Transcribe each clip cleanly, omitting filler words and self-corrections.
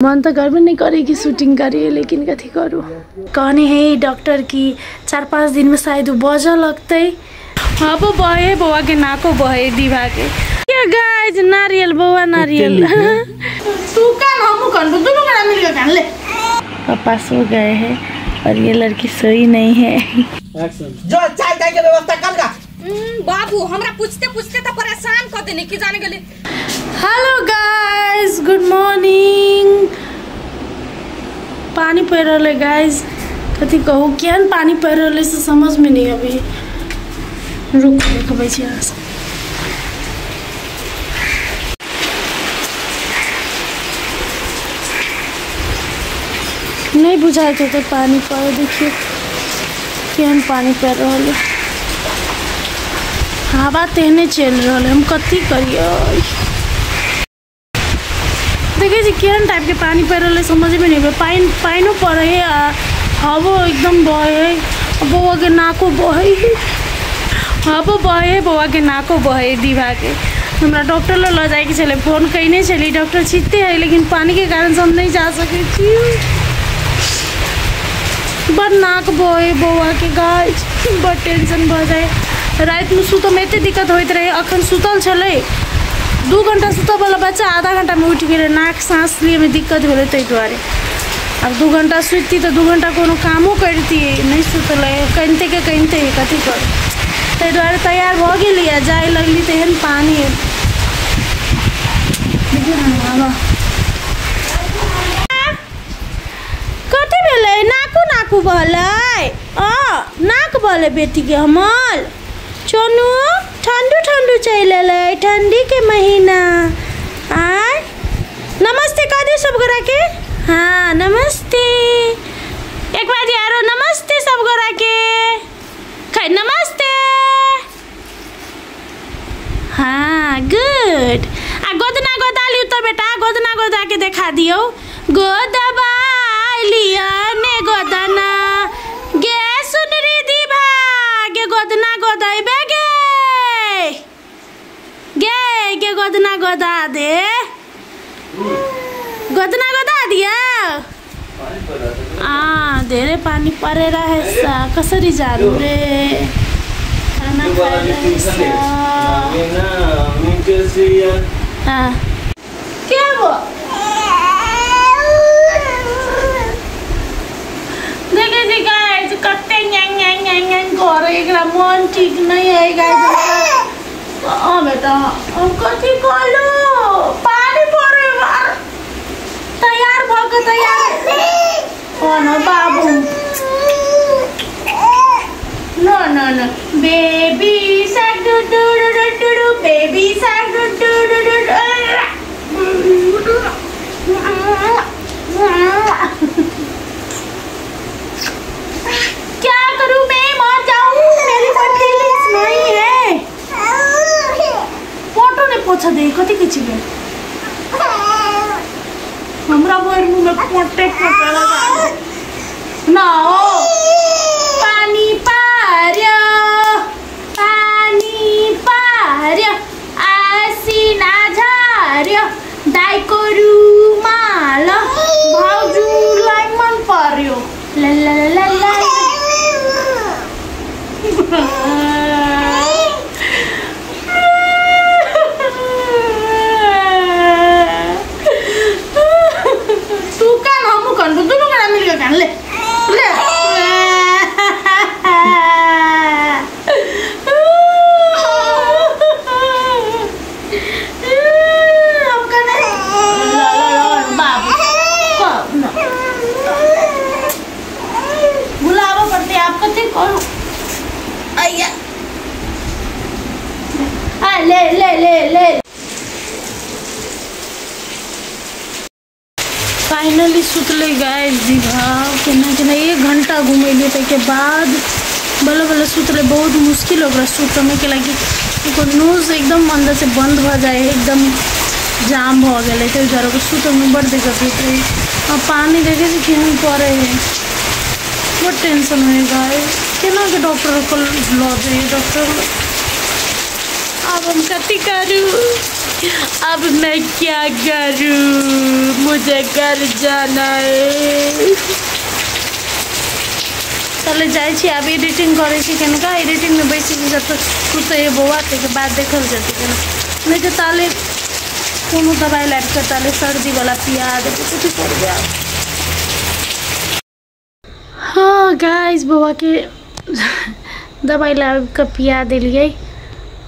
मन तो करबे नहीं करे कि शूटिंग करिए, लेकिन कथी करू। कहने है डॉक्टर की 4-5 दिन में शायद बजऽ लगतै। हाँ वो बहे बौआ के नाको बहे दीवा के। ये गाइस नारियल बौआ नारियल तू कान हमू कान दोनों बड़ा मिल के कान ले। पापा सो गए हैं और ये लड़की सोई नहीं है। जो चाय ताय के व्यवस्था कर गा। बाबू हमरा पूछते पूछते तो परेशान कर देने की जाने गेले। Hello guys good morning. पानी पड़ रहा है गाइस, कथी कहूँ केहन पानी पड़ रहा है से समझ में नहीं अभी। रुक देखबै छी अहाँ सब। नहीं बुझाइत होतै पानी पड़े, देखिए केहन पानी पड़ रहा है, हवा तेहने चलि रहल है। हम कथी करियै, देखै छी केहन टाइप के पानी पड़ि रहल है समझ में नहीं। पानिओ पड़ै है आ हवो एकदम बहे है। बौआ के नाको बहे है, हवो बहे है, बौआ के नाको बहे दीवा के। हमरा डॉक्टर लग लऽ जाइके छलै, फोन कयने छली, डॉक्टर छिते है लेकिन पानी के कारण से हम नहीं जा सकै छी। बड़ नाक बहे बौआ के गाइस, बड़ टेंशन भऽ जाइ। रातिमे सुतऽमे एते दिक्कत होइत रहै, अखन सुतल छलै 2 घंटा सुतऽवला बच्चा आधा घंटामे उठि गेलै। नाक साँस लियऽमे दिक्कत भेलै ताहि दुआरे। आब 2 घंटा सुतती तऽ 2 घंटा कोनो कामो करितियै, नहि सुतलै, कनिते के कनिते कथी करू। ताहि दुआरे तैयार भऽ गेली आ जाय लगली तेहन पानी। कथी भेलै? नाकू नाकू बहलै, नाक बहलै बेटीके हमर। चोनू ठंडू ठंडू चलि एलै, ठंडी के महीना। आय नमस्ते कह दियौ सब गोरा के। हाँ नमस्ते, एक बार यारो नमस्ते सब गोरा के। खै नमस्ते, हाँ गुड। आ गोदना गोदा लियौ तऽ बेटा, गोदना गोदा के देखा दियौ। गोदबा लिअ ने गोदना गे सुनरी दीभा गे, गोदना गोदैबे गे गे गे, गोदना गोदा दे, गोदना गोदा दिया। आ धेरै पानी परेर रहेछ, कसरी जानु रे? खाना खाएर के भयो? देखै छी गाइस कते न्याङ न्याङ न्याङ न्याङ करे, एकरा मन ठीक नहीं है गाइस। अँ बेटा हम कथी कहलु, पानी पड़े बार तैयार भऽ के तैयार ओ न बाबू। No no no baby shark do do do do do, baby shark do do do do. क्या करूं मैं, मर जाऊं, मेरी कोई फीलिंग्स नहीं है। फोटो ने पोछा दे कथी के छिके हमरा भरि मुँह में पोटे पोटे लगा न हो। पानी पार्यो पानी पार्यो आसिना झर्यो दाइको रुमाल भाउजूलाई मन पर्यो। ला ला ला ला। तू कान हमू कान दोनों बड़ा मिल के कान ले ले। हम कान ला ला ला बाबू बुलावा पड़ते आप कथी करू। आया आ ले ले ले ले। फाइनली सुतले गाइस दीवा। केना केना 1 घंटा घुमेलियै ताहिके बाद बल्ल बल्ल सुतले। बहुत मुश्किल ओकरा सुतमे के लागि ओकर नोज एकदम अंदर से बंद भऽ जाइ है, एकदम जाम भऽ गेलै, ताहि दुआरे ओकरा सुतमे बड़ दिक्कत होइत रहै। आ पानी देखै छी केहन पड़ै है, बड़ टेंशन होइ गाइस। केना के डॉक्टर लऽ जइयै डॉक्टर। अब हम कथी करूँ, अब मैं क्या करूँ, मुझे घर जाना है। चले जाइ छी आब एडिटिंग करै छी कनिका, एडिटिंग में बैसै छी जब तक सुतै है बौआ, ताहिके बाद देखल जेतै केना। नहि तऽ ताले कोनो दवाइ लाबि कऽ ताले सर्दीवला पिया देबै, कथी करबै आब। हाँ गाइस बौआके दवाइ लाबि कऽ पिया देलियै।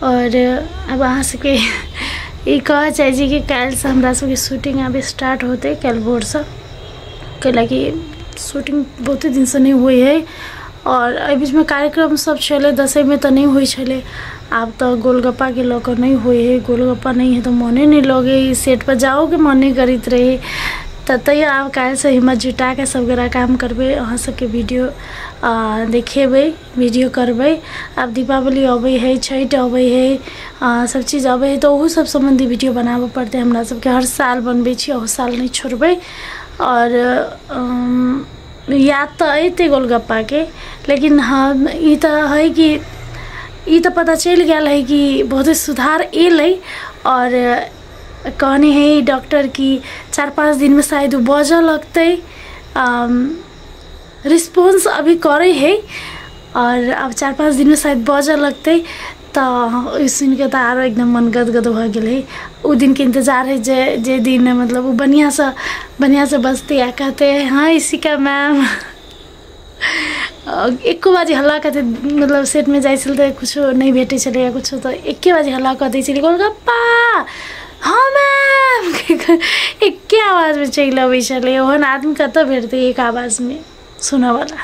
और अब अहाँ सबके ई कहऽ चाहै छी कि काल्हिसँ हमरा सबके शूटिंग आब स्टार्ट होतै, काल्हि भोरसँ, कैलाकि शूटिंग बहुते दिनसँ नहि होइ है। और एहि बीचमे कार्यक्रम सब छलै दसैँमे तऽ नहि होइ छलै, आब तऽ गोलगप्पाके लऽ कऽ नहि होइ है, गोलगप्पा नहि है तऽ मोने नहि लगै है, सेट पर जाओके मन नहि करैत रहै। तऽ तैयो आब काल्हिसँ हिम्मत जुटा कऽ सब गोरा काम करबै, अहाँ सबके वीडियो देखेबै, वीडियो करबै। आब दीपावली अबै है, छठि अबै है, सब चीज अबै है, तऽ ओहू सब सम्बन्धी वीडियो बनाबऽ पड़तै हमरा सबके। हर साल बनबै छी, ओहो साल नहि छोड़बै। और याद तऽ अयतै गोलगप्पाके, लेकिन हाँ ई तऽ है कि ई तऽ पता चलि गेल है कि बहुते सुधार एलै। और कहने है डॉक्टर कि 4-5 दिन में शायद बजऽ लगतै, रिस्पॉन्स अभी करै है, और अब 4-5 दिन में शायद बजऽ लगतै। तऽ सुनिके तऽ आरो एकदम मन गदगद भऽ गेलै। ओ दिनके इंतजार है जे जे दिन मतलब ओ बढ़िआँसँ बजतै आ कहतै हाँ इशिका मैम। एको बाजी हल्ला करतै, मतलब सेटमे जाइ छलै तऽ कुछो नहि भेटै छलै या कुछो, तऽ एके बाजी हल्ला कऽ दै छलै गोलगप्पा हाँ मैम, एके आवाजमे चलि अबै छलै। ओहन आदमी कतऽ भेटतै एक आवाजमे सुनऽवला।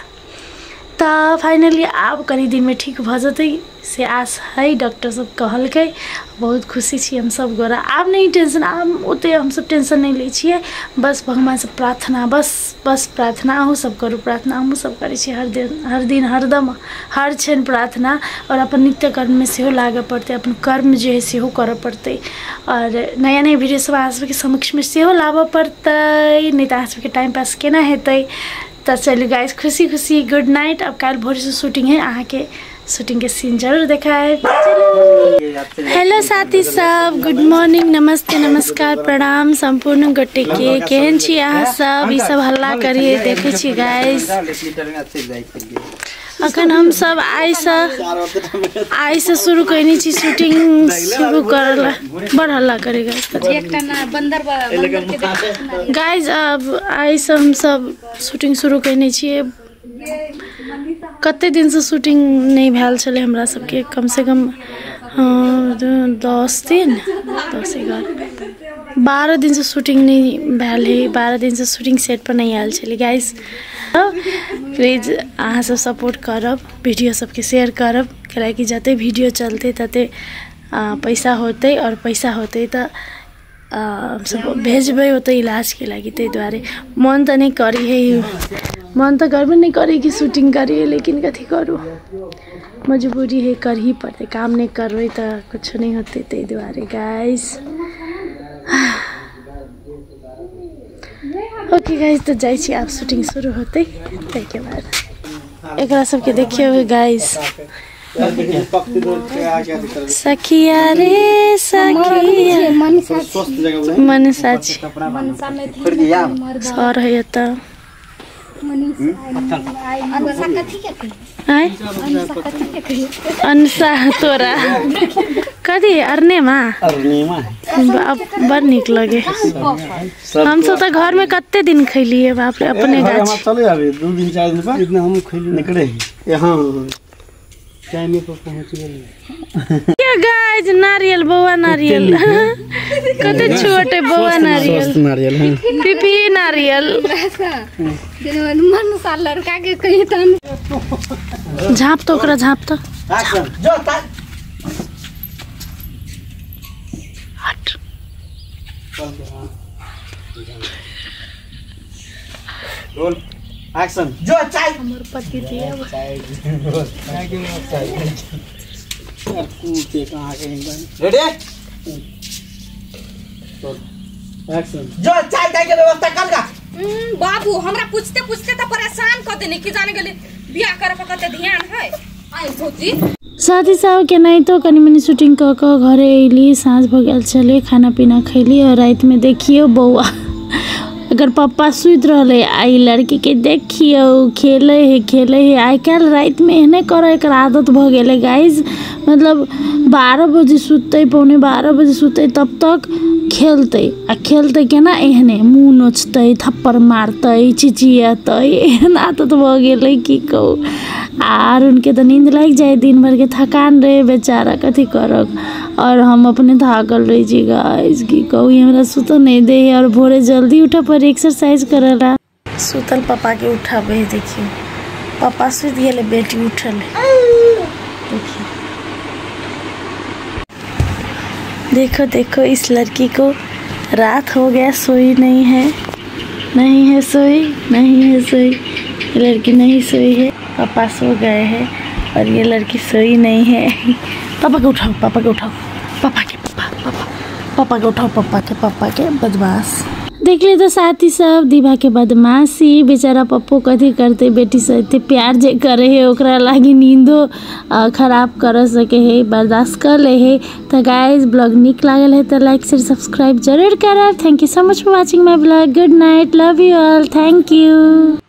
तऽ फाइनली आब कनि दिनमे ठीक भऽ जेतै से आस है, डॉक्टर सब कहलकै। बहुत खुशी छी हम सब गोरा, आब नहि टेंशन, आब ओते हमसब टेंशन नहि लै छियै, बस भगवानसँ प्रार्थना, बस बस प्रार्थना। अहूँ सब करू प्रार्थना, हमहूँ सब करै छी हर दिन हर दिन हरदम हर क्षण प्रार्थना। और अपन नित्य कर्ममे सेहो लागऽ पड़तै, अपन कर्म जे है सेहो करऽ पड़तै। और नया नया वीडियो सब अहाँ सबके समक्षमे सेहो लाबऽ पड़तै, नहि तऽ अहाँ सबके टाइम पास केना हेतै। तऽ चलू गाइस खुशी खुशी गुड नाइट। अब काल्हि भोरसँ शूटिंग है, अहाँके शूटिंग के सीन जरूर देखाएब। हेलो साथी सब, गुड मॉर्निंग, नमस्ते, नमस्कार, प्रणाम सम्पूर्ण गोटे के। केहन छी अहाँ सब? ई सब हल्ला करिए देखै छी गाइस। अखन हम सब आइसँ शुरू कयने छी शूटिंग शुरू करला, बड़ हल्ला करे गाइस। अब आइसँ हम सब शूटिंग शुरू कयने छियै। कते दिनसँ शूटिंग नहि भेल छलै हमरा सबके, कमसँ कम 10 दिन, 10, 11, 12 दिनसँ शूटिंग नहि भेल है, 12 दिनसँ शूटिंग सेट पर नहि आयल छलै गाइस। प्लीज अहाँ सब सपोर्ट करब, वीडियो सबके शेयर करब, कैलाकि जते वीडियो चलतै तते पैसा होतै, और पैसा होतै तऽ हमसब भेजबै ओतऽ इलाजके लागि। ताहि दुआरे मन तऽ नहि करै है, मन तऽ करबे नहि करै कि शूटिंग करिए, लेकिन कथी करू, मजबूरी है, करही पड़तै। काम नहि करबै तऽ कुछो नहि होतै, ताहि दुआरे गाइस। ओके गाइस, तऽ जाइ छी आब शूटिंग शुरू होतै ताहिके बाद। एकरा सबके देखियौ गाइस, सखिया रे सखिया मनसा छी सर है एतऽ। अनसा तोरा कथी अरनेमा बड़ नीक लगे। हमसब तऽ घर में कते दिन खैलिए बाप रे, अपने गाछ। चले आबे 2 दिन 4 दिन पर इतना हम खैली निकले यहाँ टाइम पर पहुंच गेलिए। गाइस नारियल, बौआ नारियल कते छोट है बौआ नारियल, नारियल पीपी नारियल। लड़का के कही तन झाप तो ओकरा झाप तो हट। Roll action. जो चाय हमर पति दिया रेडी एक्शन। जो चाय ताय के व्यवस्था कर गा। बाबू हमरा पूछते पूछते त परेशान कर देने की जाने गेली बियाह करे पर कते ध्यान है। आई भौजी साथी सब केनाहितो कनि मनि शूटिंग कऽ कऽ घरे अयली, साँझ भऽ गेल छलै, खाना पीना खैली और रातिमे देखियौ बौआ अगर पप्पा सुति रहलै आ ई लड़कीके देखियौ खेलै है खेलै है। आइ काल्हि रातिमे एहने करऽ एकर आदत भऽ गेलै गाइज, मतलब 12 बजे सुततै, 11:45 बजे सुततै, तब तक खेलतै आ खेलतै केना एहने मुँह नोचतै, थप्पड़ मारतै, चिचियेतै, एहन आदत भऽ गेलै की कहू। आर उनके तऽ नींद लागि जाइ, दिन भरके थकान रहे बेचारा कथी करब, और हम अपने थाकल रहे छी गाइस की कहू, हमरा सुतऽ नहीं दे है और भोरे जल्दी उठऽ पर एक्सरसाइज करला। सुतल पापा के उठाबे, देखियो पापा सुति गेलै, बेटी उठल है, देखियो देखो देखो इस लड़की को रात हो गया, सोई नहीं है, नहीं है सोई, नहीं है सोई, ये लड़की नहीं सोई है, पापा सो गए हैं और ये लड़की सोई नहीं है। पापा को उठाओ, पापा को उठाओ, पापा के पापा पापा पापा को उठाओ, पापा के पापा के बदमाश। देख ले तो साथी सब दीवा के बदमाशी, बेचारा पप्पो कथी करते, बेटी से एते प्यार जे करे है ओकरा लागी नींदो खराब कर सके है, बर्दाश्त कर ले है। तो गाइस ब्लॉग निक लागल है तो लाइक शेयर सब्सक्राइब जरूर करब। Thank you so much for watching my blog. Good night, love you all, thank you.